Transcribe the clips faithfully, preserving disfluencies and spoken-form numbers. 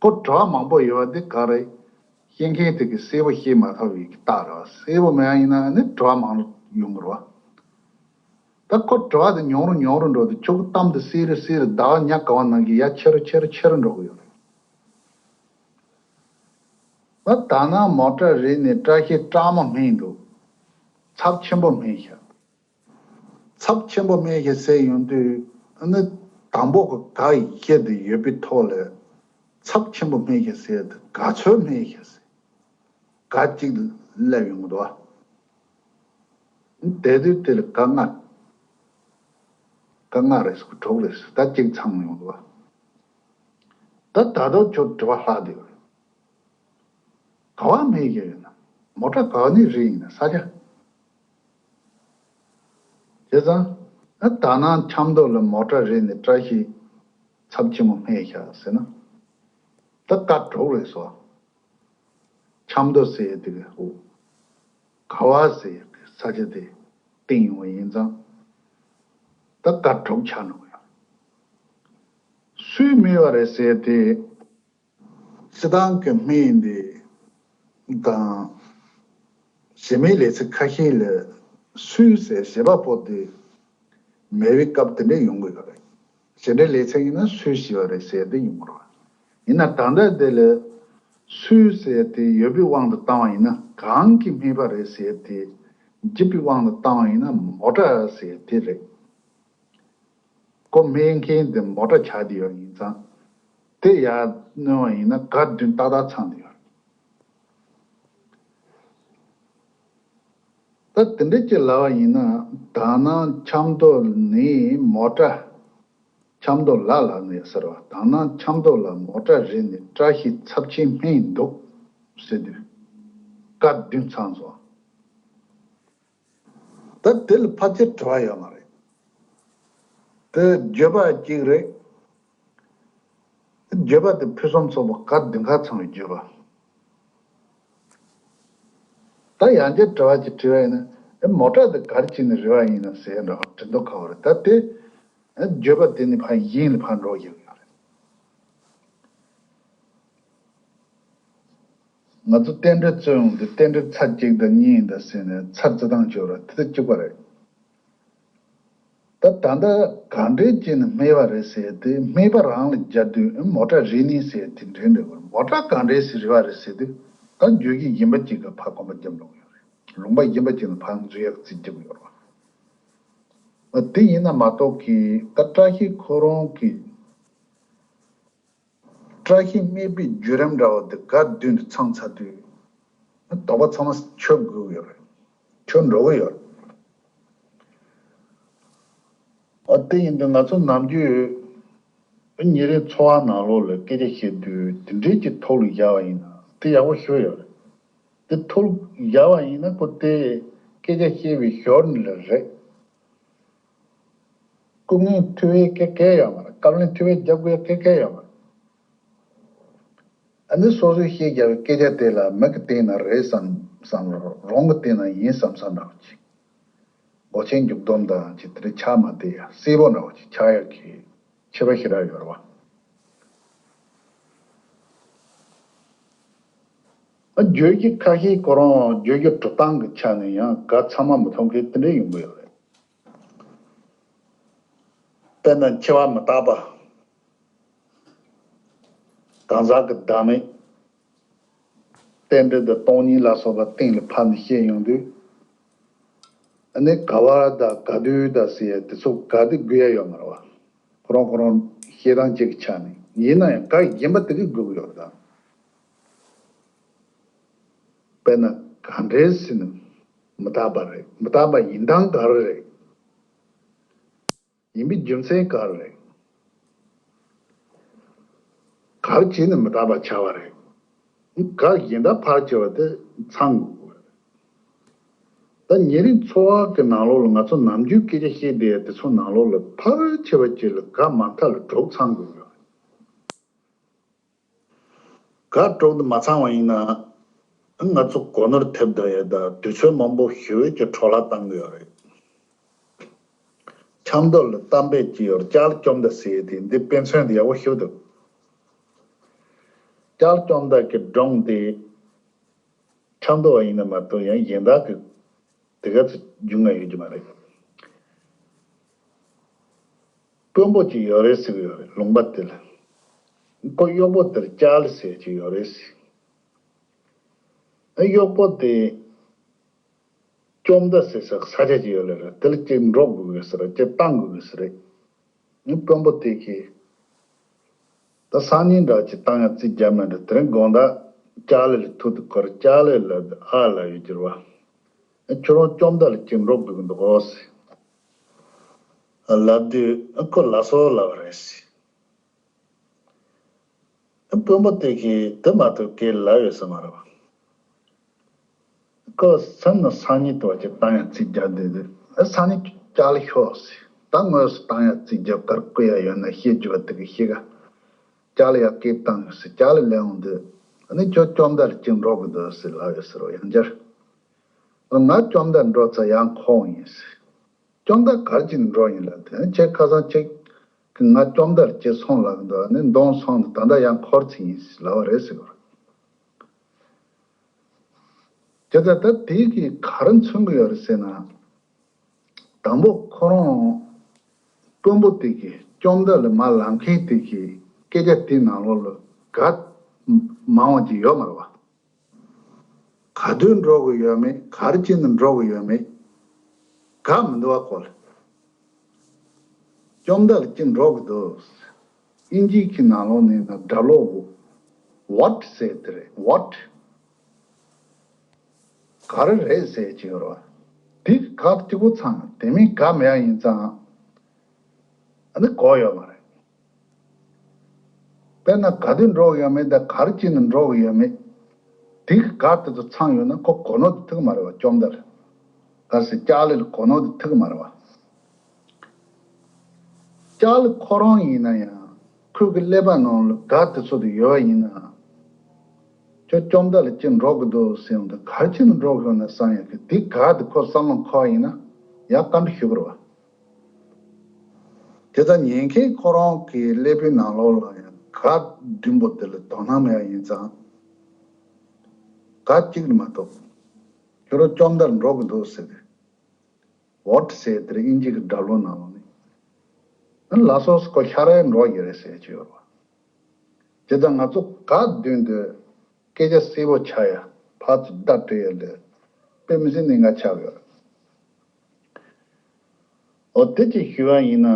ཁོ་དྲི་བ་མང་པོ་ཡོད་པ་འདི་ག་རེ། བཤད་མཁན་དེ་གི་གསལ་པོ་བཤད་མ་ཐུབ་པའི་རྟགས་རེད་བ། གསལ་པོ་མེད་པ་ཡིན་ན་ནི་དྲི་བ་མང་རུ་ཡོང་གི་རེད་བ། ད་ཁོ་དྲི་བ་དེ་ཉུང་རུ་ཉུང་རུ་འགྲོ་དུས་ཁྱོད་ཀྱི་གཏམ་དེ་གསལ་རུ་གསལ་རུ་ཟླ་བ་ཉ་ག་བ་ནང་གི་ཡ་ཆེ་རུ་ཆེ་རུ་ཆེ་རུ་འགྲོ་གི་ཡོད་རེད། ད་ད་ནང་མོ་ཊ་རེད་ནས་བཀྲ་ཤིས་སྐྲག་མ་སྨྲས་འདུག་ཚབས་ཆེན་པོ་སྨྲས་ཤག་ཚབས་ཆེན་པོ་སྨྲས་ཤག་ཟེར་ཡོང་དུས་ཨ་ནི་དང་པོ་གི་ག་ཡི་ཤེས་དེ་ཡོད་པའི་ཐོག་ལ་ཚབས་ཆེན་པོ་སྨྲས་ཤག་ཟེར་དེ་ག་ཚོད་སྨྲས་ཤག་ཟེར། ག་གཅིག་སླེབས་ཡོང་གི་འདུག་བ། དེ་དུས་དེ་ལ་ག་ལྔ། ག་ལྔ་རེད་ཟེར་དྲུག་རེད་ཟེར་ད་གཅིག་ཚང་ཡོང་གི་འདུག་བ། ད་ད་དུང་ཁྱོད་དྲི་བ་ལྷག་བསྡད་ཡོད་རེད། ག་བ་སྨྲས་ཤག་ཡོད་ན། མོ་ཊ་ག་ནས་རེད་ཡིན་ན་ས་ཆ། བྱས་ཙང་། ཨ་ད་ནང་ཆབ་མདོ་ལ་མོ་ཊ་རེད་ནས་བཀྲ་ཤིས་ཚབས་ཆེན་མོ་སྨྲས་ཤག་ཟེར་ན། ད་ག་དྲུག་རེད་སོ། ཆབ་མདོ་ཟེར་ཡས་དེ་ག་འོ། ག་བ་ཟེར་ཡས་ས་ཆ་དེ་བསྟན་ཡོང་བ་ཡིན་ཙང་། ད་ག་དྲུག་ཆགས་འགྲོ་གི་ཡོད། སུས་སྨྲས་པ་རེད་ཟེར་ཡས་དེ། སྤྱི་བཏང་གི་སྨྲས་འདི་དང་། གཞན་མའི་ལེ་ཚན་ཁ་ཤས་ལ་སུས་ཟེར་བྱེད་པ་པོ་དེ་མེད་པའི་སྐབས་དེ་འདྲ་ཡོང་གི་ཡོད་རེད། གཞན་འདྲའི་ལེ་ཚན་ཡིན་ན་སུས་ཞེས་པ་རེད་ཟེར་དེ་ཡོང་གི་རེད། ཡིན་ན་ད་ལྟ་དེ་ལ་སུས་ཟེར་དེ་ཡོད་པའི་དབང་དུ་བཏང་བ་ཡིན་ན་གང་གིས་སྨྲས་པ་རེད་ཟེར་དེ་བརྗོད་པའི་དབང་དུ་བཏང་བ་ཡིན་ན་མོ་ཊ་ཟེར་དེ་རེད། ཁོ་སྨྲས་མཁན་དེ་མོ་ཊ་ཆགས་བསྡད་ཡོད་ཡིན་ཙང་། དེ་ཡར་བསྣུན་པ་ཡིན་ན་ག་བདུན་ཏག་ཏག་ཚང་བསྡད་ཡོད། ད་དེ་འདྲ་ཅིག་ལབ་པ་ཡིན་ན་ད་ནང་ཆབ་མདོ་ནས་མོ་ཊ། ཆབ་མདོ་ལ་ལ་ནས་ཟེར་བ་ད་ནང་ཆབ་མདོ་ལ་མོ་ཊ་རེད་ནས་བཀྲ་ཤིས་ཚབས་ཆེན་སྨྲས་འདུག་ཟེར་དུས། ག་བདུན་ཚང་སོང་། ད་དེ་ལ་ཕལ་ཆེར་དྲི་བ་ཡོད་མ་རེད། དེ་བརྗོད་པ་གཅིག་རེད། བརྗོད་པ་དེ་ཕུན་སུམ་ཚོགས་པ་ག་བདུན་ག་ཚང་བའི་བརྗོད་པ། ད་ཡང་བསྐྱར་དྲི་བ་ཅིག་དྲིས་པ་ཡིན་ན་ཨེ་མོ་ཊ་དེ་ག་རེ་བྱས་ནས་རེད་པ་ཡིན་ན་ཟེར་འདྲ་བ་དྲི་མདོག་ཁ་པོ་རེད། ད་དེ་ཨེ་བརྗོད་པ་དེ་ནི་ཕར་གཞན་ལ་ཕར་འགྲོ་བཞིན་ཡོད་རེད། ང་ཚོ་རྟེན་འབྲེལ་རྩོད་ཡོང་དུས་རྟེན་འབྲེལ་ཚར་གཅིག་དང་གཉིས་དང་ཟེར་ནས་ཚར་རྩི་སྟངས་བྱོས་ར་དེ་ཚོ་གཅིག་པ་རེད། ད་ད་ལྟ་ག་འདྲས་བྱས་ནས་སྨྲས་པ་རེད་ཟེར་ཏེ་སྨྲས་པ་རང་ལ་སྦྱར་དུས་མོ་ཊ་རེད་ནི་ཟེར་དེ་འདྲའི་འདྲ་བར་མོ་ཊ་ག་འདྲས་ཟེར་རེད་པ་རེད་ཟེར་དུས་ད་བརྗོད་གཞི་གཞན་པ་གཅིག་ག་ཕར་གོམ་པ་རྒྱབ་འགྲོ་གི་ཡོད་རེད། ལུང་པ་གཞན་པ་གཅིག་ལ་ཕར་འཛུལ་ཡག་རྩིས་རྒྱབ་ཡོད་རེད་པ། དེ་ཡིན་ན་མ་གཏོགས་ཀྱི་ད་བཀྲ་ཤིས་ཁོ་རང་གི་བཀྲ་ཤིས་སྨྲས་པའི་བརྒྱུད་རིམ་འདྲ་བོ་འདི་ག་བདུན་དུ་ཚང་ཚར་དུས། དོགས་པ་ཚང་མ་ཆོད་དགོས་ཀྱི་ཡོད་རེད། ཆོད་འགྲོ་གི་ཡོད་རེད། ཨ་དེ་ཡིན་དུས་ང་ཚོ་ནམ་རྒྱུན་ཉིན་རེའི་འཚོ་བ་ནང་ལོགས་ལ་སྐད་ཆ་བཤད་དུས་དེ་འདྲའི་གི་ཐོག་ལ་བཞག་པ་ཡིན་ན་དེ་ཡག་པོ་ཞེ་པོ་ཡོད་རེད། དེ་ཐོག་ལ་བཞག་པ་ཡིན་ན་ཁོ་དེ་སྐད་ཆ་བཤད་པའི་ཞོར་ནས་ལ་རེད། སྐུ་ངལ་འཕྲོད་པའི་སྐད་སྐད་ཡོད་མ་རེད། སྐབས་ལན་འཕྲོད་པའི་རྒྱབ་དགོས་སྐད་སྐད་ཡོད་མ་རེད། ཨ་ནི་སོ་སོས་བཤད་རྒྱབ་པའི་སྐད་ཆ་དེ་ལ་མིག་གིས་བལྟས་ན་རེད་བསམ་བསམ་རུང་རོང་གིས་བལྟས་ན་ཡིན་བསམ་བསམ་འདྲ་བ་ཅིག་མགོ་ཆེན་མཇུག་སྡོམ་དང་ཅིག་དེ་འདྲ་ཆགས་མ་བསྡད་ཡ་གསལ་པོ་འདྲ་བ་ཅིག་ཆགས་ཡ་གི་ཁྱད་པར་ཞེ་དྲག་ཡོད་རེད་བ། ཨ་བརྗོད་གཞི་ཁ་ཤས་ཁོ་རང་བརྗོད་གཞི་འགྲོ་སྟངས་ཀྱི་ཆ་ནས་ཡང་ག་ཚང་མ་མི་མཐོང་མཁན་དེ་འདྲ་ཡོང་གི་ཡོད་རེད། དཔེར་ན་འཆི་བ་མི་རྟག་པ། གང་ཟག་གི་བདག་མེད། རྟེན་འབྲེལ་དང་སྟོང་ཉིད་ལ་སོགས་པ་གཏན་ལ་ཕབ་ནས་བཤད་ཡོང་དུས། ཨ་ནི་ག་བ་དང་ག་དུས་དང་ཟེར་ཡ་དེ་ཚོ་ག་དེ་དགོས་ཡ་ཡོད་མ་རེད་བ། ཁོ་རང་ཁོ་རང་བཤད་སྟངས་གཅིག་གི་ཆ་ནས་ཡིན་ན་ཡང་ག་གཞན་པ་དེ་གི་དགོས་ཀྱི་ཡོད་རེད་ད། དཔེར་ན་ག་འདྲས་ཟེར་ན་མི་རྟག་པ་རེད། མི་རྟག་པ་ཡིན་སྟངས་ག་རེ་རེད། ཡིན་པའི་རྒྱུ་མཚན་ག་རེ་རེད། ག་རེ་བྱས་ནས་མི་རྟག་པ་ཆགས་པ་རེད། ག་གཞན་དག་ཕར་བྱས་པ་དེ་ཚང་དགོས་ཀྱི་རེད། ད་ཉིན་རེའི་འཚོ་བ་གི་ནང་ལོགས་ལ་ང་ཚོ་ནམ་རྒྱུན་སྐད་ཆ་བཤད་བསྡད་ཡ་དེ་ཚོ་ནང་ལོགས་ལ་ཕལ་ཆེ་བ་ཅིག་ལ་ག་མ་མཐའ་ལ་གྲོགས་ཚང་དགོས་ཀྱི་རེད། ག་གྲོགས་དེ་མ་ཚང་བ་ཡིན་ན། ང་ཚོ་གོ་ནོར་ཐེབས་བསྡད་ཡ་དང་དུས་ཚོད་མང་པོ་ཞེ་པོ་ཅིག་འཕྲོ་བརླག་བཏང་གི་ཡོད་རེད། ཆབ་མདོ་ལ་གཏམ་དཔེ་ཅིག་ཡོད་རེད། ལྕགས་ལ་བཅོམ་ད་ཟེར་ཡ་དེ་འདི་དཔེ་མཚོན་དེ་ཡག་པོ་ཞེ་པོ་འདུག་ལྕགས་ལ་བཅོམ་ལྡན་གྱི་སྒྲུང་དེ་འཁྲབ་འདོད་པ་ཡིན་ན་མ་གཏོགས། ཡང་གཞན་དག་གི་དེ་ག་ཚོད་རྒྱུས་མངའ་ཡོད་ཀྱི་མ་རེད། དཔོན་པོ་ཅིག་ཡོད་རེད་ཟེར་གྱི་ཡོད་རེད། ལུང་པ་དེ་ལ་ཁོ་གཡོག་པོ་དེར་ལྕགས་ལ་ཟེར་གྱི་ཡོད་རེད་ཟེར། ཨ། གཡོག་པོ་དེ་བཅོམ་ལྡན་ཟེར་ས་ས་ཆ་ཅིག་ཡོད་ལེ་རེད། དེ་ལ་ཅིག་འགྲོ་དགོས་ཀྱི་ཟེར། ཅིག་བཏང་དགོས་ཀྱི་ཟེར་རེད། ཨ། དཔོན་པོ་དེ་གིས་ད་སང་ཉིན་འདྲ་ཅིག་བཏང་ཡ་རྩིས་རྒྱབ་མེད་འགྲོ། དེ་རིང་དགོང་དག་ལྕགས་ལ་ལ་ཐུག་དུས་ཁོ་རང་ལྕགས་ལ་ལ་ཨ་ལབ་ཡོད་ཀྱི་རེད་པ། ཨ། ཁྱོད་རང་བཅོམ་ལྡན་ལ་ཅིག་འགྲོ་དགོས་ཀྱི་འདུག་གོ་ཟེར་ལབ་དུས། ཨ། ཁོ་ལགས་སོ་ལབ་པ་རེད་ཟེར། ཨ། དཔོན་པོ་དེ་གིས་དེ་མ་གཏོགས་སྐད་ལབ་ཡོད་ས་མ་རེད་པ། ཁོ་སེམས་ནང་སང་ཉིན་དུ་བ་ཅིག་བཏང་ཡ་རྩིས་རྒྱབ་བསྡད་དུས། ཨ། སང་ཉིན་ལྕགས་ལ་ཤོག་ཟེར། ད་དངོས་སུ་བཏང་ཡ་རྩིས་རྒྱབ། ག་རེ་བསྐུར་ཡ་ཡོད་ན་བཤད་རྒྱུ་བ་དེ་གི་བཤད་ག་ལྕགས་ལ་ཡ་སྐད་བཏང་ཡོད་ཟེར། ལྕགས་ལ་སླེབས་འོང་དུས། ཨ་ནི་ཁྱོད་བཅོམ་ལྡན་ལ་ཅིག་འགྲོ་དགོས་འདུག་ཟེར་ལབ་ཡོད་ཟེར་རོ། ཡང་བསྐྱར། ཨ། ང་བཅོམ་ལྡན་འགྲོ་ཚར་ཡང་ཁོ་ཡིན་ཟེར། བཅོམ་ལྡན་ག་རེ་བྱས་ནས་འགྲོ་ཡིན་ལབ་དུས། ཁྱེད་ཁ་སང་ཁྱེད་ཀྱིས་ང་བཅོམ་ལྡན་ལ་ཅིག་སོང་ལབ་འདུག་ཨ་ནི་འདོན་སོང་དུས་ད་ལྟ་ཡང་ཁོ་རང་ཚོ་ཡིན་ཟེར་ལབ་པ་རེད་ཟེར་གི་རེད། དེ་ལྟར་ད་དེ་གིས་ག་རེ་མཚོན་གྱི་ཡོད་རེད་ཟེར་ན། དང་པོ་ཁོ་རང་དཔོན་པོ་དེ་གིས་བཅོམ་ལྡན་ལ་མར་ལབ་མཁན་དེ་གི་སྐད་ཆ་དེའི་ནང་ལོགས་ལ་ག་མང་བ་ཅིག་ཡོད་མ་རེད་པ། ག་དུས་འགྲོ་དགོས་ཡོད་མེད། ག་རེ་བྱས་ནས་འགྲོ་དགོས་ཡོད་མེད། ག་མི་འདུག་པ། ཁོ་ལ། བཅོམ་ལྡན་ལ་ཅིག་འགྲོ་དགོས་འདུག་ཨིན་ཇི་གི་ནང་ལོགས་ནས་ན་སྒྲ་སློབ་བོ། What ཟེར་དེ་རེད། What ག་རེ་རེད་ཟེར་གྱི་ཡོད་རེད་པ། དེ་ག་གཅིག་པོ་ཚང་། དེ་མིན་ག་མེད་ཡ་ཡིན་ཙང་། ཨ་ནི་གོ་ཡོད་མ་རེད། དཔེར་ན་ག་དུས་འགྲོ་ཡོད་མེད་དང་། ག་རེ་བྱས་ནས་འགྲོ་གི་ཡོད་མེད། དེ་གི་ག་དེ་ཚོ་ཚང་ཡོད་ན་ཁོ་གོ་ནོར་དེ་ཐུག་གི་མ་རེད་པ། བཅོམ་ལྡན་ལ། ག་ཟེར། ལྕགས་ལ་ལ་གོ་ནོར་དེ་ཐུག་གི་མ་རེད་པ། ལྕགས་ལ་ཁོ་རང་ཡིན་ན་ཡང་ཁོའི་གི་ཀླད་པ་ནང་ལ་ག་དེ་ཚོ་དེ་ཡོད་པ་ཡིན་ན། ཁྱོད་བཅོམ་ལྡན་ལ་ཅིག་འགྲོ་གི་འདུག་ཟེར་ཡོང་དུས། ག་རེ་བྱས་ནས་འགྲོ་གི་ཡོད་ན་བསམ་ཡོང་གི། དེ་ག་དེ་ཁོ་བསམ་བློ་འཁོར་བ་ཡིན་ན་ཡང་བཀའ་འདྲི་ཞུ་གི་རེད་པ། དེ་ལྟར་ཉན་མཁན་ཁོ་རང་གི་ཀླད་པའི་ནང་ལོགས་ལ་ཡང་ག་བདུན་པོ་དེ་ལ་དོ་སྣང་མེད་པ་ཡིན་ཙང་། ག་གཅིག་ལ་མ་གཏོགས། ཁྱོད་རང་བཅོམ་ལྡན་འགྲོ་གི་འདུག་ཟེར་ཏེ། What ཟེར་དེར་ཨིན་ཇི་གི་སྒྲ་སློབ་ནང་ལོགས་ནས། ལགས་སོ། ཁོ་ཤར་ཡ་འགྲོ་གི་རེད་ཟེར་གྱི་ཡོད་རེད་པ། དེ་ལྟར་ང་ཚོ་ག་བདུན་དུ། སྐད་ཆ་གསལ་པོ་ཆགས་ཡ། ཕར་ཚུར་བརྡ་སྤྲོད་ཡ་ལས་དཔེ་མི་སྲིད་གནད་འགག་ཆགས་ཡོད། འོ། དེ་ཅིག་ཞུས་པ་ཡིན་ན།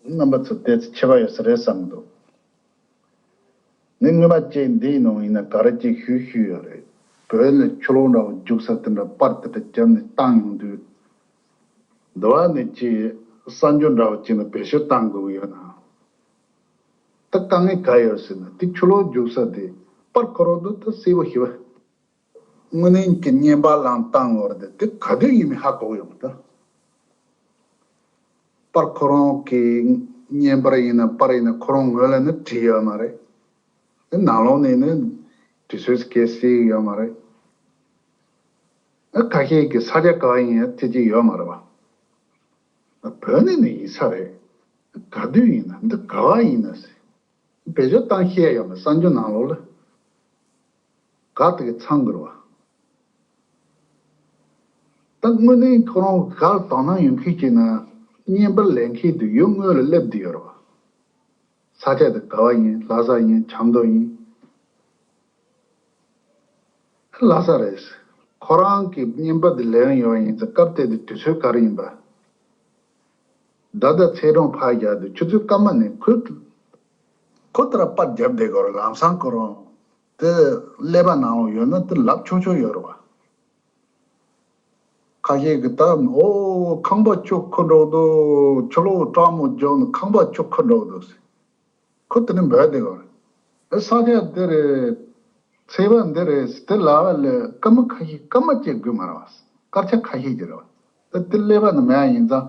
རྣམ་པ་ཚོ་དེ་ཚོ་ཁྱད་པར་ཡོད་ས་རེད་བསམ་གྱི་འདུག་ངས་སྔོན་མ་ཅིག་འདིའི་ནང་ཡིན་ན་ག་རེ་ཅིག་ཞུས་ཞུས་ཡོད་རེད། བོད་ལ་ཆུ་ལོག་འདྲ་བོ་རྒྱུག་ས་དེ་འདྲ་པར་དེ་འདྲ་བརྒྱབ་ནས་བཏང་ཡོང་དུས། འདི་བ་ནས་ཅིག་གསར་འགྱུར་འདྲ་བོ་ཅིག་ལ་བེད་སྤྱོད་བཏང་དགོས་ཀྱི་ཡོད་ན། ད་དཀའ་ངལ་ག་རེ་ཡོད་ཟེར་ན། དེ་ཆུ་ལོག་རྒྱུག་ས་དེ་པར་ཁོ་རང་དུ་ད་གསལ་པོ་ཞེ་པོ། དངོས་གནས་ཀྱི་བརྙན་པར་བླངས་བཏང་ཡོད་རེད་དེ། དེ་ག་དུས་ཡིན་མིན་ཧ་གོ་གི་ཡོད་མ་རེད། པར་ཁོ་རང་གི་བརྙན་པར་ཡིན་ན་པར་ཡིན་ན་ཁོ་རང་ངོས་ལ་ནི་བྲིས་ཡོད་མ་རེད། དེ་ནང་ལོགས་ནས་ནི་དུས་ཚོད་སྐད་གསལ་ཡོད་མ་རེད། ཨ། ཁ་ཤས་ཀྱི་ས་ཆ་ག་བ་ཡིན་ཡང་ཐེ་ཅིག་ཡོད་མ་རེད་པ། ཨ། བོད་ནས་ནི་ཡིན་ས་རེད། ག་དུས་ཡིན་ན། འདི་ག་བ་ཡིན་ན་ཟེར། བེད་སྤྱོད་བཏང་ཤེས་ཡ་ཡོད་མ། གསར་འགྱུར་ནང་ལོགས་ལ་ག་དེ་གི་ཚང་དགོས་རེད་པ། ད་དངོས་གནས་ཁོ་རང་ག་ལ་དོ་སྣང་ཡོད་མཁན་ཅིག་ན། བརྙན་པར་ལེན་མཁན་དེ་ཡུལ་དངོས་ལ་སླེབས་བསྡད་ཡོད་རེད་པ། ས་ཆ་དེ་ག་བ་ཡིན། ལྷ་ས་ཡིན། ཆབ་མདོ་ཡིན། ལྷ་ས་རེད། ཁོ་རང་གིས་བརྙན་པར་དེ་ལེན་ཡོང་བ་ཡིན་ཙང་། སྐབས་དེ་དུས་དུས་ཚོད་ག་རེ་ཡིན་པ། ཟླ་ཟླ་ཚེས་གྲངས་ཕར་བཞག་དུས་ཆུ་ཚོད་སྐར་མ་ནས་ཁོ་ཁོ་ལྟར་པར་བརྒྱབ་བསྡད་དགོས་རེད། ལམ་སང་ཁོ་རང་དེ་ཀླད་པ་ནང་ལ་ཡོད་ན་དེ་ལབ་ཆོག་ཆོག་ཡོད་རེད་པ། ཁ་ཤས་ཀྱིས་ད། ཨོ། ཁང་པ་ཆུ་ཁོལ་འགྲོ་གི་འདུག་ཆུ་ལོག་གྲང་མོ་རྒྱག་ནས་ཁང་པ་ཆུ་ཁོལ་འགྲོ་གི་འདུག་ཟེར། ཁོ་དེ་ནས་འབོད་བསྡད་ཡོད་རེད། ཨ། ས་ཆ་འདི་རེད། ཚེས་པ་འདི་རེད་ཟེར་དེ་ལབ་པ་ལས་སྐར་མ་ཁ་ཤས། སྐར་མ་གཅིག་དགོས་མ་རེད་པ། སྐར་ཆ་ཁ་ཤས་ཀྱི་རེད་པ། ད་དེ་ཀླད་པ་ནང་མེད་པ་ཡིན་ཙང་།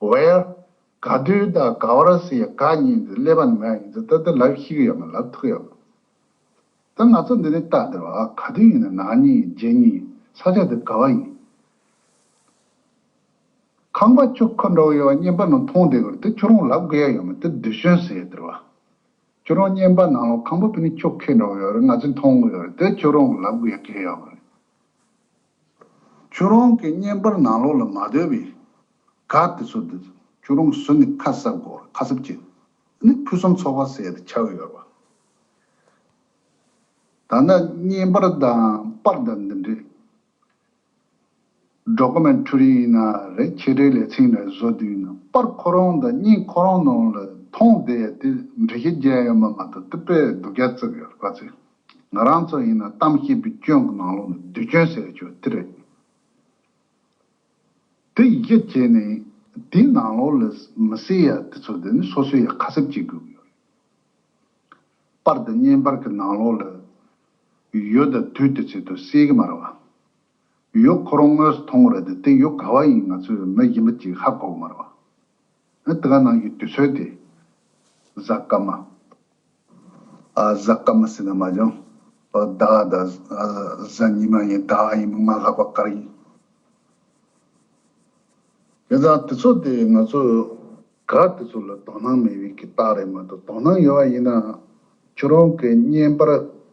Where ག་དུས་དང་ག་བར་ཟེར་ཡ་ག་གཉིས་དེ་ཀླད་པ་ནང་མེད་པ་ཡིན་ཙང་། ད་དེ་ལབ་ཤེས་ཀྱི་ཡོད་མ། ལབ་ཐུབ་ཀྱི་ཡོད་མ། ད་ང་ཚོ་འདི་ནས་ལྟ་དེ་རེད་པ། ག་དུས་ཡིན་ན། ན་ནིང་ཡིན། རྗེས་ཉིན་ཡིན། ས་ཆ་དེ་ག་བ་ཡིན། ཁང་པ་ཆུ་ཁོལ་འགྲོ་གི་ཡོད་པ་བརྙན་པར་ནང་མཐོང་བསྡད་ཀྱི་རེད། དེ་ཁྱོད་རང་ལབ་དགོས་ཡ་ཡོད་མ། དེ་དུས་ཚོད་ཟེར་ཡ་དེ་རེད་པ། ཁྱོད་རང་བརྙན་པར་ནང་ལོགས་ཁང་པ་ཕུ་ནི་ཁྱོད་ཁེ་འགྲོ་ཡོད་རེད། ང་ཚོས་མཐོང་གི་ཡོད་རེད། དེ་ཁྱོད་རང་ལབ་དགོས་ཡ་གལ་ཡོད་མ་རེད། ཁྱོད་རང་གི་བརྙན་པར་ནང་ལོགས་ལ་མ་སྡོད་པའི་ག་དེ་ཚོ་དེ་ཁྱོད་རང་ཟུར་ནས་ཁ་གསབ་དགོས་རེད། ཁ་གསབ་བྱེད། ཨ་ནི་ཕུན་སུམ་ཚོགས་པ་ཟེར་ཡ་དེ་ཆགས་ཡོད་རེད་བ། ད་ནི་བརྙན་པར་དང་པར་དང་འདི་འདྲའི་ཌོ་ཀུ་མེན་ཊ་རི་ཡིན་ན་རེད། ཆེད་སྒྲིག་ལེ་ཚན་རེད། བཟོ་དུས་ན་པར་ཁོ་རང་དང་བརྙན་ཁོ་རང་ནང་ལ་མཐོང་བསྡད་ཡ་དེ་འགྲེལ་བཤད་རྒྱག་ཡོད་མ་མ་གཏོགས་དེ་དཔེ་སྡུག་ཅག་བརྩི་གི་ཡོད་རེད། ག་ཚོད་ང་རང་ཚོ་ཡིན་ན་གཏམ་བཤད་པའི་སྐྱོན་གྱི་ནང་ལོགས་ནས་བསྡུས་སྐྱོན་ཟེར་ཡ་ཆོག་དེ་རེད། དེ་ཡིད་ཆེས་བྱས་ནས་དེའི་ནང་ལོགས་ལ་མི་གསལ་ཡ་དེ་ཚོ་དེ་ནི་སོ་སོས་ཡ་ཁ་གསབ་བྱེད་དགོས་ཀྱི་ཡོད་རེད། པར་དང་བརྙན་པར་གྱི་ནང་ལོགས་ལ་ཡོད་དང་དུས་དེ་ཚོད་དུ་གསལ་གི་མ་རེད་བ། ཡོད་ཁོ་རང་དངོས་སུ་མཐོང་གི་རེད་དེ། དེ་ཡོད་ག་བ་ཡིན་ང་ཚོས་མི་གཞན་པ་ཅིག་ཧ་གོ་གི་མ་རེད་བ། ཨ་དེ་ག་ནང་གི་དུས་ཚོད་དེ་གཟའ་སྐར་མ། ཨ་གཟའ་སྐར་མ་ཟེར་ན་མ་བྱུང་། ཨ་ཟླ་བ་ད་ཨ་གཟའ་ཉི་མ་ཡིན། ཟླ་བ་ཡིན། མ་ལྷག་པ་ག་རེ་ཡིན། དེ་ཙང་དེ་ཚོ་དེ་ང་ཚོ་ག་དེ་ཚོ་ལ་དོ་སྣང་མེད་པའི་གི་རྟགས་རེད་མ་གཏོགས། དོ་སྣང་ཡོད་པ་ཡིན་ན་ཁྱོད་རང་གི་བརྙན་པར་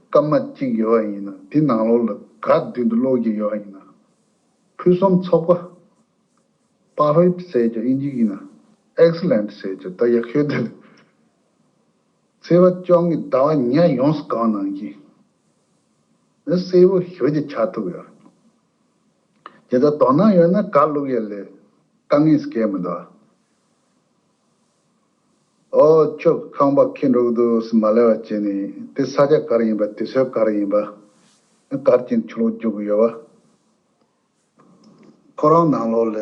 སྐར་མ་གཅིག་ཡོད་པ་ཡིན་ན་དེ་ནང་ལོགས་ལ་ག་བདུན་དུ་ཀློག་གི་ཡོད་པ་ཡིན་ན་ཕུན་སུམ་ཚོགས་པ། པར་ཕེག་ཊི་ཟེར་གྱི་ཨིན་ཇི་ཡིན་ན་ཨེག་སི་ལེན་ཊི་ཟེར་གྱི་ད་ཡག་ཤོས་དེ་ལ། ཚེས་པ་བཅོ་ལྔའི་ཟླ་བ་ཉ་ཡོངས་སུ་གང་ནང་བཞིན་ནི་གསལ་པོ་ཞེ་པོ་ཅིག་ཆགས་ཐུབ་ཡོད། དེ་ལྟར་དོ་སྣང་ཡོད་ན་ག་བླུག་ཡ་ལས་དཀའ་ངལ་སྐྱེ་མི་འདུག་ཨོ་ཁྱོད་ཁང་པ་ཁེ་འགྲོ་གི་འདུག་ཟེར་མ་ལབ་པ་བྱས་ནས་དེ་ས་ཆ་ག་རེ་ཡིན་པ། དུས་ཚོད་ག་རེ་ཡིན་པ། ག་རེ་བྱས་ནས་ཕྱི་ལོགས་རྒྱུག་གི་ཡོད་པ། ཁོ་རང་ནང་ལོགས་ལ་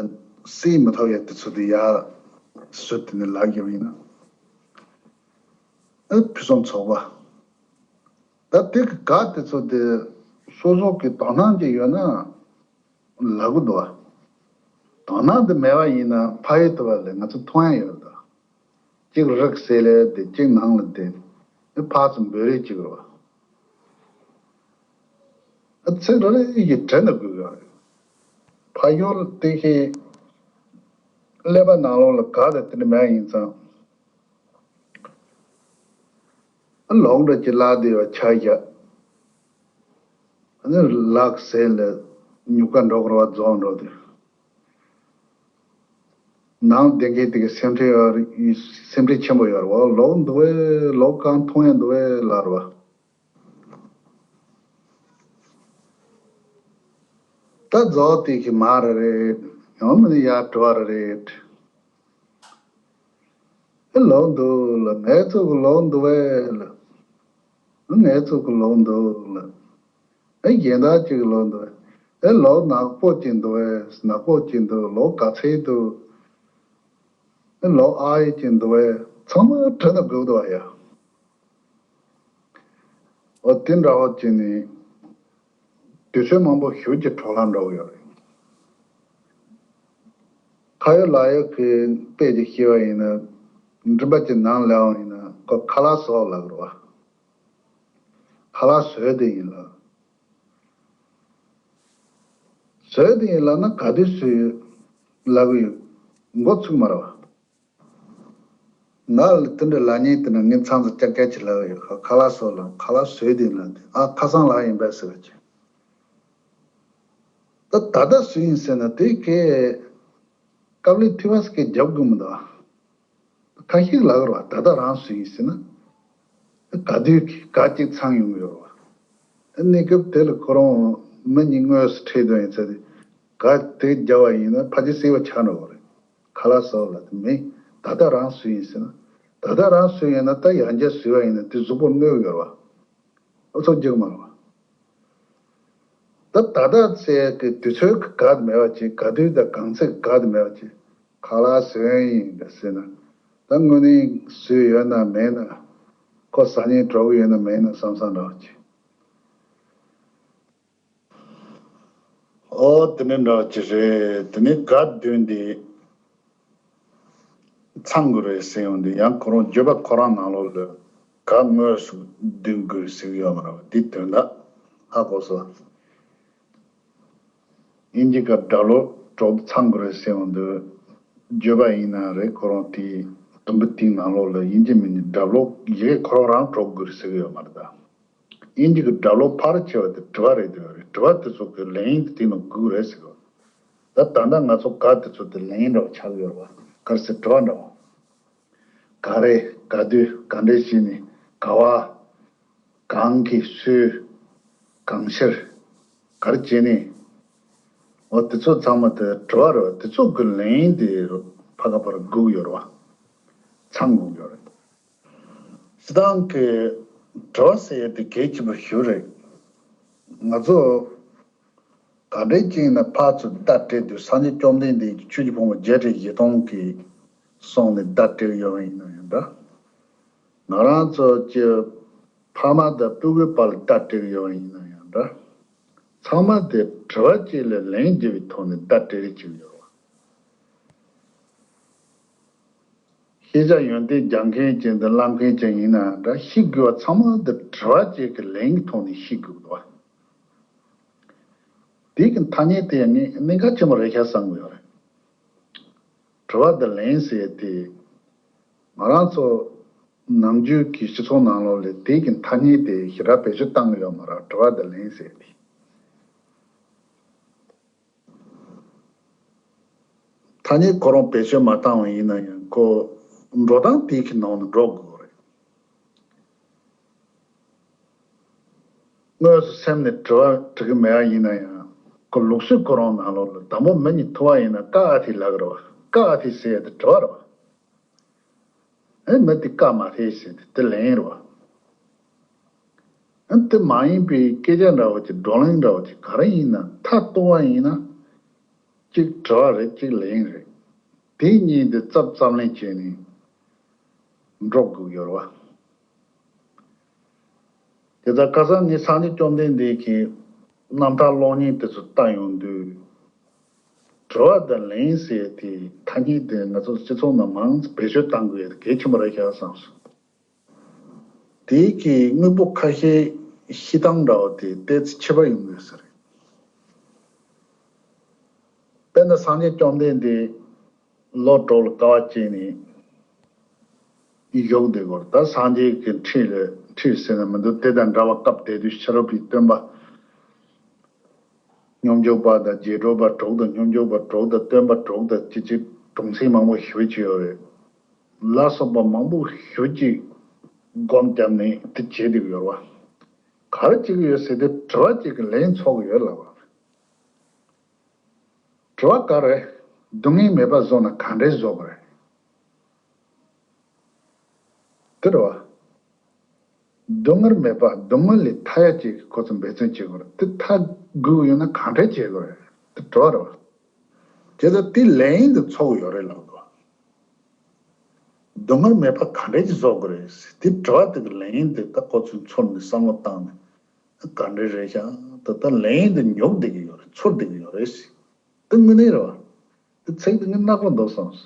གསལ་མི་ཐུབ་ཡ་དེ་ཚོ་དེ་ཡར་བཟོས་ཏེ་ནས་ལབ་ཡོད་པ་ཡིན་ན། ཨ་ཕུན་སུམ་ཚོགས་པ། ད་དེ་གི་ག་དེ་ཚོ་དེ་སོ་སོ་གི་དོ་སྣང་ཅིག་ཡོད་ན་ལབ་གི་འདུག་བ། དོ་སྣང་དེ་མེད་པ་ཡིན་ན་ཕ་ཡུལ་དུ་བ་ལས་ང་ཚོ་མཐོང་ཡ་ཡོད་ད། གཅིག་རིག་གསལ་ལས་དེ་གཅིག་ནང་ལ་དེ་ནི་ཕར་ཚུར་འབོད་རེས་གཅིག་རེད་བ། ཨ་ཚིག་རེ་རེ་ཡི་དྲན་ན་དགོས་ཀྱི་རེད། ཕ་ཡུལ་དེ་ཤེས་ཀླད་པ་ནང་ལོགས་ལ་ག་དེ་དེ་འདྲ་མེད་ཡིན་ཙང་། ལོག་འགྲོ་གི་ལག་དེ་བ་ཆ་བཞག་ཨ་ནི་ལག་ཟས་ལ་ཉུག་ཀ་འགྲོ་དགོས་བ་རྫོགས་འགྲོ་དུས། ནང་བསྡད་མཁན་དེ་གི་སེམས་ཁྲལ་ཡོད་རེད། སེམས་ཁྲལ་ཆེན་པོ་ཡོད་རེད་བ། ལོག་འདུག་བས། ལོག་གང་མཐོང་ཡ་འདུག་བས་ལབ་རེད་བ། ད་རྫོགས་དེ་གི་མ་རེད་རེད། ཡང་མིན་ན་ཡར་འགྲོ་བ་རེད། ཨེ་ལོག་འདུག་ལ། ངའི་ཚོ་གི་ལོག་འདུག་བས་ལ། ངའི་ཚོ་གི་ལོག་འདུག་ལ། ཨེ་གཞན་དག་ཅིག་གི་ལོག་འདུག་བས། ཨེ་ལོག་ནག་པོ་ཅིག་འདུག་བས། ནག་པོ་ཅིག་འདུག་ལོག་ག་ཚད་འདུག་ཨེ་ལོག་ཨ་ཡེ་ཅིག་འདུག་བས། ཚང་མ་དྲན་ན་དགོས་འདུག་བ་ཡ། འོ་དེ་འདྲ་བོ་བྱས་ནས་དུས་ཚོད་མང་པོ་ཞེ་པོ་ཅིག་འཕྲོ་བརླག་འགྲོ་གི་ཡོད་རེད། ཁ་ཡོད་ལག་ཡོད་ཀྱི་དཔེ་ཅིག་བཤད་པ་ཡིན་ན། མགྲིན་པ་ཅིག་ནང་ལབ་པ་ཡིན་ན་ཁོ་ཁ་ལག་བཟོ་ལབ་རེད་བ། ཁ་ལག་བཟོས་དེ་ཡིན་ལ། བཟོས་དེ་ཡིན་ལབ་ན་ག་དུས་བཟོས་ཡོད་ལབ་གི་ཡོད། མགོ་ཚོས་མ་རེད་བ། ང་ལ་དེ་འདྲ་ལབ་མཁན་དེ་ནི་ངས་མཚམས་སུ་ཀྱག་ཀྱག་ཅིག་ལབ་ཡོད། ཁ་ལག་བཟོ་ལབ། ཁ་ལག་བཟོས་དེ་ལབ་དེ། ཨ་ཁ་སང་ལབ་ཡིན་པས་ཟེར་བ་ཅིག་ད་ད་ལྟ་བཟོས་ཡིན་ཟེར་ན་དེ་གས་དཀའ་ལས་ཐེབས་པ་ཟེར་གས་རྒྱབ་དགོས་མི་འདུག་ཁ་ཤས་ལབ་ཀྱི་རེད་བ། ད་ལྟ་རང་བཟོས་ཡིན་ཟེར་ན། ག་དུས་ག་ཅིག་ཚང་ཡོང་གི་ཡོད་རེད་བ། གནས་སྐབས་དེ་ལ་ཁོ་རང་མི་གཉིས་དངོས་སུ་འཕྲད་དོན་ཡིན་ཚེ། ག་དེ་རྒྱབ་པ་ཡིན་ན་ཕལ་ཆེར་གསལ་པོ་ཆགས་འགྲོ་གི་རེད། ཁ་ལག་བཟོ་ལབ་དེ་མིན། ད་ལྟ་རང་བཟོས་ཡིན་ཟེར་ན། ད་ལྟ་རང་བཟོས་ཡིན་ན་ད་ཡང་བསྐྱར་བཟོས་པ་ཡིན་ན་དེ་གཟུགས་པོར་གནོད་ཀྱི་ཡོད་རེད་བ། ཨུ་ཚུགས་རྒྱག་མ་རེད་བ། ད་ད་ལྟ་ཚེ་གི་དུས་ཚོད་ཀྱི་ག་དེ་མེད་པ་ཅིག་ག་དུས་དང་གང་ཚེ་ག་དེ་མེད་པ་ཅིག་ཁ་ལག་བཟོས་ཡིན་ཟེར་ན། ད་དངོས་གནས་བཟོས་ཡོད་ན་མེད་ན། ཁོ་ཟ་སྙིང་བྲོ་གི་ཡོད་ན་མེད་ན་བསམ་བསམ་འདྲ་བ་ཅིག་ཨོ་དེ་ནི་འདྲ་བ་ཅིག་རེད། དེ་ནི་ག་བདུན་དེ་ཚང་དགོས་རེད་ཟེར་ཡོང་དུས། ཡང་ཁོ་རང་བརྗོད་པ་ཁོ་རང་ནང་ལོགས་ལ་ག་དངོས་སུ་བདུན་དགོས་ཟེར་གྱི་ཡོད་མ་རེད་བ། འདི་དོན་དག་ཧ་གོ་སོང་། ཨིན་ཇི་སྐད་སྒྲ་ལོག་གྲོགས་ཚང་དགོས་རེད་ཟེར་ཡོང་དུས། བརྗོད་པ་ཡིན་ན་རེད། ཁོ་རང་དེ་ དུམ་བུ་དེའི་ནང་ལོགས་ལ་དབྱིན་ཇི་མི་ནི་སྒྲ་ལོག་ཡི་གེ་ཁོ་རང་རང་འགྲོ་དགོས་རེད་ཟེར་གི་ཡོད་མ་རེད་ད། དབྱིན་ཇི་གི་སྒྲ་ལོག་ཕལ་ཆེ་བ་དེ་དྲི་བ་རེད་འདོད་རེད། དྲི་བ་དེ་ཚོ་གི་ལན་དེ་དེའི་ནང་དགོས་རེད་ཟེར་གི་ཡོད། ད་ད་ལྟ་ང་ཚོ་ག་དེ་ཚོ་དེ་ལན་འདྲ་བ་ཆགས་ཡོད་རེད་བ། ག་རེ་ཟེར་དྲི་བ་འདྲ་བ། ག་རེ། ག་དུས། ག་འདྲས་བྱས་ནས། ག་བ། གང་གིས། སུས། གང་ཕྱིར། ག་རེ་བྱས་ནས། འོ་དེ་ཚོ་ཚང་མ་དེ་དྲི་བ་རེད་བ། དེ་ཚོ་གི་ལན་དེ་ཕ་ག་པར་སྒུག་ཡོད་རེད་བ། ཚང་སྒུག་ཡོད་རེད། སྤྱིར་བཏང་གི་དྲི་བ་ཟེར་ཡ་དེ་གལ་ཆེན་པོ་ཞིག་རེད། ང་ཚོ་ག་འདྲས་ཅིག་ཡིན་ན་ཕར་ཚུར་བརྡ་སྤྲད་དུས་སངས་རྒྱས་བཅོམ་ལྡན་འདས་ཀྱིས་ཆོས་ཀྱི་ཕུང་པོ་བརྒྱད་ཁྲི་བཞི་སྟོང་གི་གསུངས་ནས་བརྡ་སྤྲད་ཡོད་པ་ཡིན་ན་ཡང་འདྲ། ང་རང་ཚོ་གི་ཕ་མ་དང་སྤུ་གུའི་བར་ལ་བརྡ་སྤྲད་ཡོད་པ་ཡིན་ན་ཡང་འདྲ། ཚང་མ་དེ་དྲི་བ་གཅིག་ལ་ལན་བརྒྱབ་པའི་ཐོག་ནས་བརྡ་སྤྲད་རེས་བྱེད་ཀྱི་ཡོད་རེད་བ། ཤེས་བྱ་ཡོན་ཏན་སྦྱང་མཁན་ཅན་དང་བསླབ་མཁན་ཅན་ཡིན་ན་འདྲ། ཤེས་དགོས་པ་ཚང་མ་འདི་དྲི་བ་གཅིག་གི་ལན་གྱི་ཐོག་ནས་ཤེས་དགོས་འདུག་བ། དེ་གི་ཐ་སྙད་དེ་ངས་གནད་འགག་ཆེན་པོ་རེད་ཤག་བསམ་གི་ཡོད་རེད། དྲི་བ་དང་ལན་ཟེར་དེ་ང་རང་ཚོ་ནམ་རྒྱུན་གྱི་སྤྱི་ཚོགས་ནང་ལོགས་ལ་དེ་གི་ཐ་སྙད་དེ་ཞེ་དྲག་བེད་སྤྱོད་བཏང་གི་ཡོད་མ་རེད། དྲི་བ་དང་ལན་ཟེར་དེ། ཐ་སྙད་ཁོ་རང་བེད་སྤྱོད་མ་བཏང་བ་ཡིན་ན་ཡང་ཁོ་འགྲོ་སྟངས་དེ་གི་ནང་དུ་འགྲོ་དགོས་རེད། དངོས་སུ་སེམས་ནས་དྲི་བ་དྲི་གི་མེད་པ་ཡིན་ན་ཡང་ཁོ་ལུགས་སྲོལ་ཁོ་རང་ནང་ལོགས་ལ་དང་པོ་མི་གཉིས་ཐུག་པ་ཡིན་ན་ཀ་ཨ་ཐི་ལབ་གི་རེད་བ། ཀ་ཨ་ཐི་ཟེར་ཡ་དེ་དྲི་བ་རེད་བ། ཨེ་མི་དེ་ཀ་མ་ཐེ་ཟེར་དེ་དེ་ལན་རེད་བ། ཨ་དེ་མ་ཡིན་པའི་སྐད་ཆ་འདྲ་བོ་ཅིག་བགྲོ་གླེང་འདྲ་བོ་ཅིག་ག་རེ་ཡིན་ན་མཐའ་གཏུགས་པ་ཡིན་ན། གཅིག་དྲི་བ་རེད། གཅིག་ལན་རེད། དེ་གཉིས་འདི་རྩབ་རྩབ་ལེན་བྱས་ནས་འགྲོ་དགོས་ཡོད་རེད་བ། དེ་ལྟར་ཁ་སང་ངས་སངས་རྒྱས་བཅོམ་ལྡན་འདས་ཀྱི་རྣམ་ཐར་གློག་བརྙན་དེ་ཚོ་ལྟ་ཡོང་དུས། དྲི་བ་དང་ལན་ཟེར་དེ་ཐ་སྙད་དེ་ང་ཚོ་སྤྱི་ཚོགས་ནང་མང་ཙམ་བེད་སྤྱོད་གཏང་དགོས་ཡ་དེ་གལ་ཆེན་པོ་རེད་ཤག་བསམ་སོང་། དེའི་གི་དངོས་པོ་ཁ་ཤས་ཤི་སྟངས་འདྲ་བོ་དེ་ཏོག་ཙམ་ཁྱད་པར་ཡོང་གི་ཡོད་ས་རེད། དཔེར་ན་སངས་རྒྱས་བཅོམ་ལྡན་འདས་ལོ་དྲུག་ལ་དཀའ་བ་སྤྱད་ནས་བཞུགས་བསྡད་ཡོད་རེད། ད་སངས་རྒྱས་ཀྱི་ཁྲི་ལ་ཁྲི་ཟེར་ན་མི་འདུག་དེ་དང་འདྲ་བ་སྐབས་དེ་དུས་ཕྱི་རོལ་པའི་སྟོན་པ་སྙོམས་འཇུག་པ་དང་རྗེས་འགྲོ་པ་དྲུག་དང་སྙོམས་འཇུག་པ་དྲུག་དང་སྟོན་པ་དྲུག་དང་ཅི་ཅི་གྲོང་གསེབ་མང་པོ་ཞེ་པོ་ཅིག་ཡོད་རེད། ལ་སོགས་པ་མང་པོ་ཞེ་པོ་ཅིག་སྒོམ་བརྒྱབ་ནས་དེ་བྱེད་བསྡད་ཀྱི་ཡོད་རེད་བ། ག་རེ་བྱེད་ཀྱི་ཡོད་ཟེར་དུས་དྲི་བ་གཅིག་གི་ལན་འཚོལ་གྱི་ཡོད་ལབ་པ། དྲི་བ་ག་རེ། སྡུག་བསྔལ་མེད་པ་བཟོ་ན་ག་འདྲས་བཟོ་དགོས་རེད། དེ་རེད་བ། སྡུག་བསྔལ་མེད་པ་སྡུག་བསྔལ་ལས་ཐར་ཡ་ཅིག་ཁོ་ཚོ་འབད་བརྩོན་བྱེད་དགོས་རེད། དེ་ཐར་དགོས་ཡོད་ན་ག་འདྲས་བྱེད་དགོས་རེད། དེ་དྲི་བ་རེད་བ། དེ་ལྟར་དེ་ལན་དུ་འཚོལ་གྱི་ཡོད་རེད་ལབ་འདུག་སྡུག་བསྔལ་མེད་པ་ག་འདྲས་ཀྱིས་བཟོ་དགོས་རེད། དེ་དྲི་བ་དེ་གི་ལན་དེ་ད་ཁོ་ཚོས་འཚོལ་ནས་བསམ་བློ་བཏང་ནས་ག་འདྲས་རེད་ཤག་ད་ལྟ་ལན་དེ་ཉོབ་བསྡད་ཀྱི་ཡོད་རེད། འཚོལ་བསྡད་ཀྱི་ཡོད་རེད། དེ་དངོས་གནས་རེད་བ། དེ་ཚིག་དེ་ངས་ནག་པོ་འདུག་བསམ་སོང་།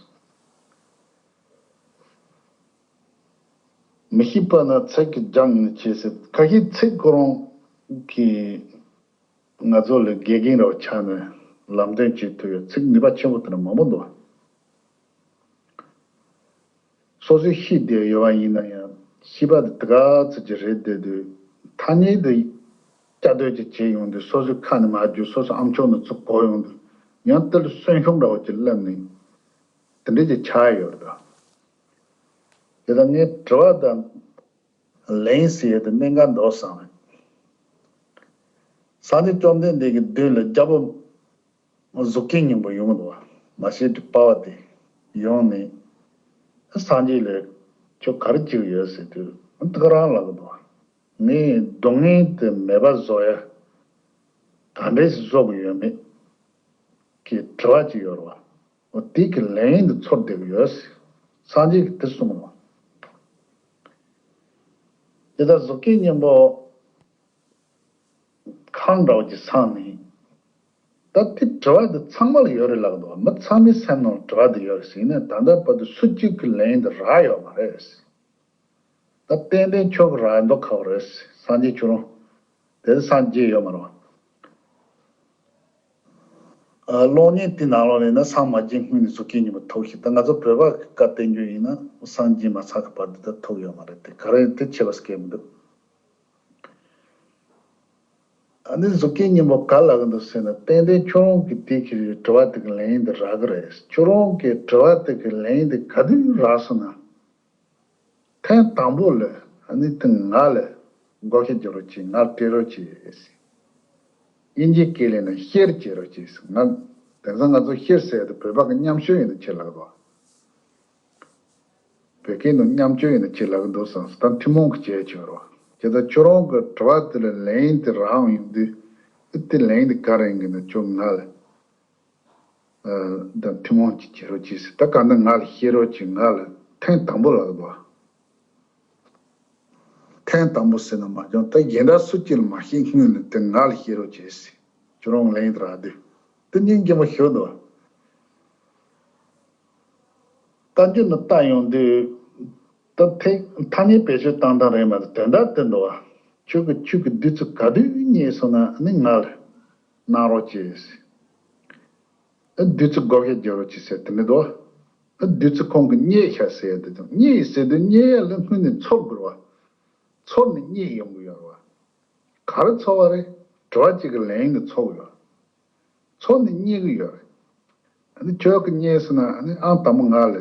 མི་ཤེས་པ་ན་ཚིག་གིས་སྦྱང་ནས་བྱེད་ཟེར། ཁ་ཤས་ཚིག་ཁོ་རང་གིས་ང་ཚོ་ལ་དགེ་རྒན་རབ་ཆགས་ནས་ལམ་སྟོན་བྱེད་ཐུབ་ཡ་ཚིག་ནུས་པ་ཆེན་པོ་དེ་འདྲ་མང་པོ་འདུག་སོ་སོས་ཤེས་བསྡད་ཡོད་པ་ཡིན་ན་ཡང་ཤེས་པ་དེ་དེ་ག་ཚོད་ཅིག་རེད་བསྡད་དུས་ཐ་སྙད་དེ་བསྐྱར་ཟློས་ཅིག་བྱེད་ཡོང་དུས་སོ་སོའི་ཁ་ནས་མར་བརྗོད། སོ་སོ་ཨམ་ཅོག་ནས་ཚུར་གོ་ཡོང་དུས་ཡང་དེ་ལ་གསོན་ཤུགས་འདྲ་བོ་ཅིག་སླེབས་ནས་དེ་འདྲས་ཅིག་ཆགས་ཡོད་རེད། དེ་ལྟར་ངས་དྲི་བ་དང་ལན་ཟེར་ཡས་དེ་གནད་འགག་འདུག་བསམ་རེད། སངས་རྒྱས་བཅོམ་ལྡན་འདས་ཀྱི་མདུན་ལ་རྒྱལ་པོ་གཟུགས་ཅན་སྙིང་པོ་ཡོང་གི་འདུག་བ། མ་ཤེས་ཀྱི་དཔའ་བ་དེ་ཡོང་ནས་སངས་རྒྱས་ལ་ཁྱོད་ག་རེ་བྱེད་ཀྱི་ཡོད་ཟེར་དུས་ད་ག་རང་ལབ་གི་འདུག་བ། ངས་སྡུག་བསྔལ་དེ་མེད་པ་བཟོ་ཡ་ག་འདྲས་བཟོ་གི་ཡོད་མེད་ཀྱི་དྲི་བ་ཅིག་ཡོད་རེད་བ། འོ་དེ་གི་ལན་དེ་འཚོལ་བསྡད་ཀྱི་ཡོད། སངས་རྒྱས་ཀྱིས་དེ་གསུངས་རེད་བ། དེ་ལྟར་གཟུགས་ཅན་སྙིང་པོ་ཁང་འདྲ་བོ་ཅིག་བསམ་ནས། ད་དེ་དྲི་བ་འདི་ཚང་མ་ལ་ཡོད་རེད་ལབ་འདུག་མི་ཚང་མའི་སེམས་ནང་ལ་དྲི་བ་འདི་ཡོད་རེད་ཟེར་ནས་ད་ལྟ་བར་དུ་སུ་གཅིག་གི་ལན་འདི་རག་ཡོད་མ་རེད། ད་ཏན་ཏན་ཁྱོད་ཀྱི་རག་མདོག་ཁ་པོ་རེད། སངས་རྒྱས་ཁྱོད་རང་དེ་སངས་རྒྱས་ཡོད་མ་རེད་བ། ཨ། གློག་བརྙན་དེ་ནང་ལོགས་ལ་ཡིན་ན་སངས་མ་རྒྱས་སྔོན་ནས་གཟུགས་སྐྱེས་སྙིང་པོ་ཐོབ་ཤིག་ད་ང་ཚོ་བོད་པ་གི་བཀའ་བསྟན་རྒྱུ་ཡིན་ན་སངས་རྒྱས་མ་ཚར་གི་བར་དུ་ད་ཐོབ་ཡོད་མ་རེད། དེ་ག་རེ་དེ་ཁྱད་པར་གང་ཡང་མི་འདུག་ཨ་ནི་གཟུགས་སྐྱེས་སྙིང་པོ་ག་ལ་གི་འདུག་ཟེར་ན། ཏན་ཏན་ཁྱོད་རང་གི་དེ་གི་དྲི་བ་དེ་གི་ལན་དེ་རག་གི་རེད། ཁྱོད་རང་གི་དྲི་བ་དེ་གི་ལན་དེ་ག་དུས་རག་སོང་ན། ཐེངས་དང་པོ་ལ་ཨ་ནི་དེ་ང་ལ་བགོ་བཤའ་རྒྱག་རོགས་གྱིས། ང་ལ་སྤྲད་རོགས་གྱིས། དབྱིན་ཇིའི་སྐད་ལ་ན་ཤེར་བྱེད་རོགས་གྱིས། ང་དེང་སང་ང་ཚོ་ཤེར་ཟེར་དེ་བོད་པ་གི་མཉམ་ཤོས་ཡིན་ན་ཆེ་ལགས་དོ། བོད་སྐད་ནང་མཉམ་སྤྱོད་ཡིན་ན་ཅི་ལབ་ཀྱི་འདུག་བསམ། ད་ཐུན་མོང་གི་བྱས་བྱས་རོ། ཇི་ལྟར་ཁྱོད་རང་གི་དྲི་བ་དེ་ལ་ལན་དེ་རག་ཡོང་དུས། ཨེ་དེ་ལན་དེ་ག་རེ་ཡིན་གྱི་འདུག་ཁྱོད་ང་ལ། ཨ། ད་ཐུན་མོང་གི་བྱེད་རོགས་གྱིས་ཟེར། ད་ག་འདི་ང་ལ་བཤད་རོགས་གྱིས། ང་ལ་ཐེངས་དང་པོ་ལབ་ཀྱི་འདུག་ཐེངས་དང་པོ་ཟེར་ན་མ་འཇོན། ད་གཞན་དག་སུ་གཅིག་ལ་མ་བཤད་སྔོན་ལ་དེ་ང་ལ་བཤད་རོགས་གྱིས་ཟེར། ཁྱོད་རང་ལན་དེ་རག་དུས། དེ་སྙིང་རྗེ་མོ་ཞིག་འདུག་ད་རྒྱུ་ནི་ལྟ་ཡོང་དུས། ད་ཐེ་ཐ་སྙད་བེད་སྤྱོད་བཏང་སྟངས་རེད་མ་གཏོགས་དོན་དག་དེ་འདུག་བ། ཁྱོད་ཀྱི་ཁྱོད་ཀྱི་བདུད་རྩི་ག་དུས་རྙེད་སོང་ན་ནི་ང་ལ་གནང་རོགས་གྱིས། ཨ། བདུད་རྩི་བགོ་བཤའ་རྒྱག་རོགས་གྱིས་ཟེར་དེ་འདྲ་འདུག་བ། ཨ། བདུད་རྩི་ཁོང་གིས་རྙེད་ཤག་ཟེར་དེ་དང་། རྙེད་ཟེར་དུས་རྙེད་ཡ་ལ་སྔོན་ནས་ཚོར་དགོས་བ། ཚོར་ནས་རྙེད་ཡོང་གི་ཡོད་རེད་བ། ག་རེ་ཚོར་བ་རེད། དྲི་བ་གཅིག་གི་ལན་གྱིས་ཚོར་གི་ཡོད། ཚོར་ནས་རྙེད་གི་ཡོད་རེད། ཨ་ནི་ཁྱོད་ཀྱིས་རྙེད་སོང་ན་ཨ་ནི་ཨང་དང་པོ་ང་ལ་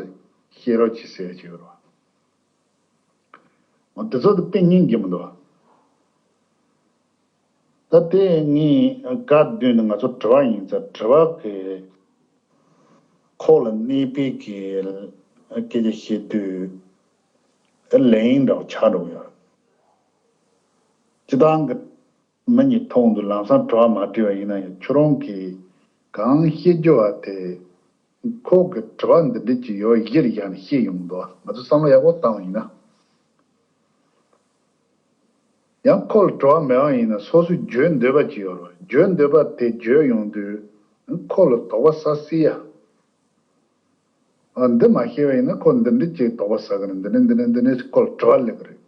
བཤད་རོགས་གྱིས་ཟེར་གྱི་ཡོད་རེད་བ། འོ་དེ་ཚོ་དེ་དཔེ་སྙིང་རྗེ་མོ་འདུག་ད་དེ་ངས་བཀའ་བསྡུས་ནས་ང་ཚོ་དྲི་བ་ཡིན་ཙང་དྲི་བ་གི་ཁོག་ལ་གནས་པའི་གི་སྐད་ཆ་བཤད་དུས་ལན་འདྲ་བོ་ཆགས་འགྲོ་གི་ཡོད། སྤྱིར་བཏང་གི་མི་གཉིས་ཐོག་ཏུ་ལམ་སང་དྲི་བ་མ་དྲིས་པ་ཡིན་ན་ཡང་ཁྱོད་རང་གིས་གང་བཤད་རྒྱུ་བ་དེ། ཁོ་གི་དྲི་བ་འདི་འདྲ་ཅིག་ཡོད། གཞིར་བཞག་ནས་བཤད་ཡོང་འདུག་ང་ཚོ་བསམ་བློ་ཡག་པོ་བཏང་བ་ཡིན་ན། ཡང་ཁོ་ལ་དྲི་བ་མེད་པ་ཡིན་ན་སོ་སོས་བརྗོད་འདོད་པ་ཅིག་ཡོད་རེད། བརྗོད་འདོད་པ་དེ་བརྗོད་ཡོང་དུས་ཁོ་ལ་དོགས་པ་ཟ་སྲིད་ཡ། ཨ། འདི་མ་ཤེས་པ་ཡིན་ན་ཁོ་འདི་འདྲ་ཅིག་དོགས་པ་ཟ་གི་རེད། འདི་འདྲ་འདི་འདྲ་འདི་འདྲ་ཁོ་ལ་དྲི་བ་སླེབས་གི་རེད།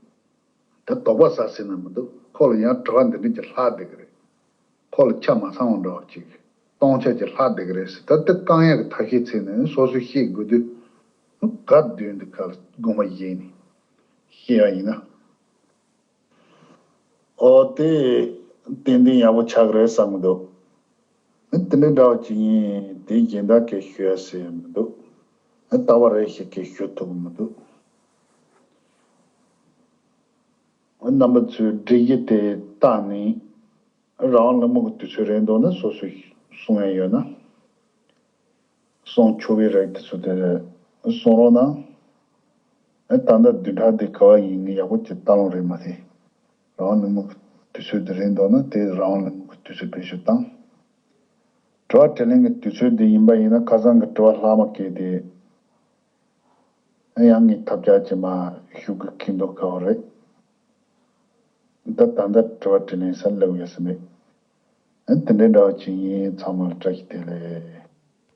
ད་དོགས་པ་ཟ་སྲིད་ན་མི་འདུག་ཁོ་ལ་ཡང་དྲི་བ་འདི་འདྲ་ཅིག་ལྷག་བསྡད་ཀྱི་རེད། ཁོ་ལ་ཆ་མ་ཚང་བ་འདྲ་བ་ཅིག་སྟོང་ཆ་ཅིག་ལྷག་བསྡད་ཀྱི་རེད་ཟེར། ད་དེ་བཀག་ཡག་གི་ཐབས་ཤེས་བྱས་ནས་སོ་སོས་ཤེས་དགོས་དུས། བཀའ་བསྡུས་འདི་ཁ་ལ་དགོངས་པ་བཞེས་ནས་ཤེས་ཡ་ཡིན་ན། ཨོ་དེ་ཏན་ཏན་ཡག་པོ་ཆགས་ཀྱི་རེད་བསམ་གྱི་འདུག་དེ་འདྲ་འདྲ་བ་ཅིག་ཡིན། དེ་གཞན་དག་གིས་ཞུ་ཡ་ཟེར་ཡ་མི་འདུག་ལྟ་བ་རེ་ཞིག་གིས་ཞུ་ཐུབ་ཀྱི་མི་འདུག་རྣམ་པ་ཚོས་སྒྲིག་གཞི་དེ་བཏང་ནས་རང་དབང་གླེང་མོལ་གྱི་དུས་ཚོད་རན་འདུག་ན་སོ་སོས་གསུང་ཡ་ཡོད་ན་གསུང་ཆོག་པའི་རིགས་དེ་ཚོ་དེ་གསུང་རོགས་གནང་། ཨ། ད་ལྟ་བདུན་ཕྲག་འདི་ག་བ་ཡིན་ངས་ཡག་པོ་ཅིག་ལྟ་ལོང་རེད་མ་རེད། རང་དབང་གླེང་མོལ་གྱི་དུས་ཚོད་འདི་རན་འདུག་ན་དེ་རང་དབང་གླེང་མོལ་གྱི་དུས་ཚོད་བེད་སྤྱོད་བཏང་། དྲི་བ་དྲིས་ལན་གྱི་དུས་ཚོད་འདི་ཡིན་པ་ཡིན་ན་ཁ་སང་གི་དྲི་བ་ལྷག་མ་བཀལ་ཏེ། ཡང་ངས་ཐབས་ཆག་ཅིག་མ་ཞུ་གི་ཁེལ་འདུག་ག་བ་རེད། ད་ད་ལྟ་དྲི་བ་དྲིས་ལན་ས་སླེབས་ཡོད་ས་མེད། དེ་འདྲའི་འདྲ་བ་ཅིག་ཡིན། ཚང་མ་ལ་བཀྲ་ཤིས་བདེ་ལེགས།